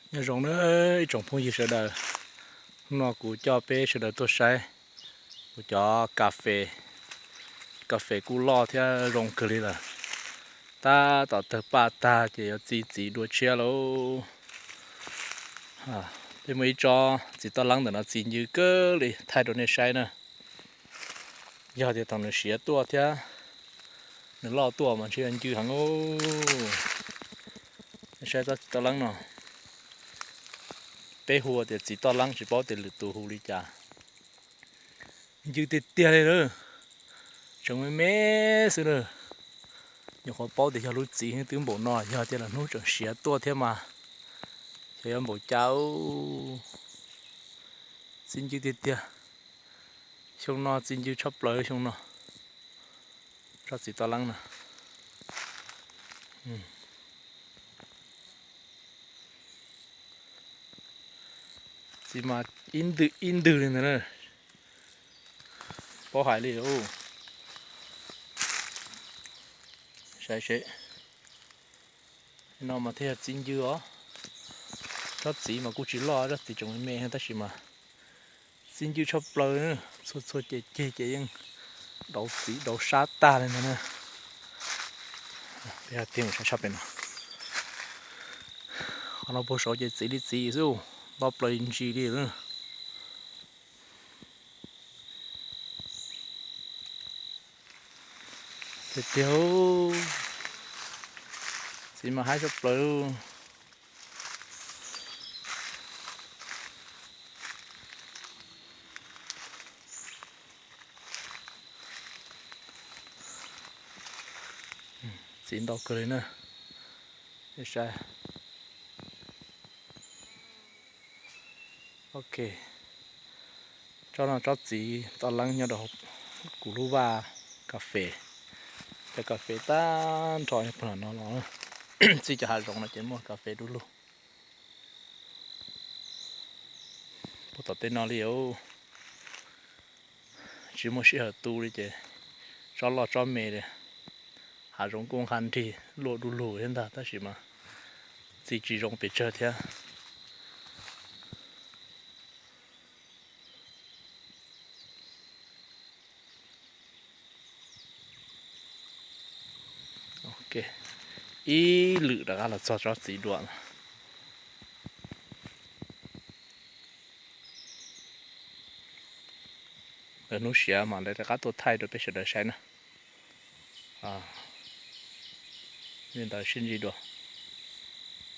Nyob zoo nawb ib tsoom phooj ywg sawv daws, hnub no kuv coj peb sawv daws tuaj saib kuv cov kas fes. Kas fes kuj loj thiab zoo kawg li lawm. Tab tom tawg paj tag ces yuav txi txiv dua tshiab lauj. Peb muaj ib tsob txiv toj leeb ntawm no txi ncw kawg li, thaij rau nej saib na. Yog tias thaum nws siav tuaj thiab nws loj tuaj mas ntshe yuav ncw heev. Saib tsob txiv toj leeb no, peb hu tias txiv toj leeb tsis paub tias lwm tus hu li cas. Ncw tiag tiag li na, tseem me me xwb na. Nyuam qhuav paub tias yog lub txiv twb npaum no, yog tias lwm hnub tseem siav tuaj thiab mas xyov yuav npaum cas. Txi ncw tiag tiag. Xyoo no txi ncw tshaj plaws xyoo no. Tsob txiv toj leeb na. Txiv mas ib ntwg ib ntwg li ntawd na. Paub hais li. Saib seb, no mas thiaj yog txi ncw os. Tsob txiv mas kuj tsis loj, tsob txiv tseem me me tab sis mas txi ncw tshaj plaws. Txhua txhua ceg ceg ces yeej daus txiv daus sab tag li ntawd na. Peb tig mus saib tshaj pem no. Qhov no puag saud ces txiv li txiv xwb, nto plaws ntsis li na. Tiag tiag, txiv mas haib tshaj plaws. Txiv ntau kawg li na. Saib. Ok, tsob no tsob txiv toj leeb nyob rau kuv lub vaj kas fes. Cov kas fes tag nrho nyob puag no los, txij cov hav zoov no ces muaj kas fes du lug. Puag tom tej no li. Tsis muaj sij hawm tu li ces tsob loj tsob me li. Hav zoov kuj nqa nrig luaj du lug thiab ntag tab sis mas txi tsis zoo pes tsawg thiab. Ib lwm rov qab los txog tsob txiv dua. Lawv hnub siav mas lawv rov qab tuaj thaij rau peb sawv daws saib na. Li ntawd sib ntsib dua.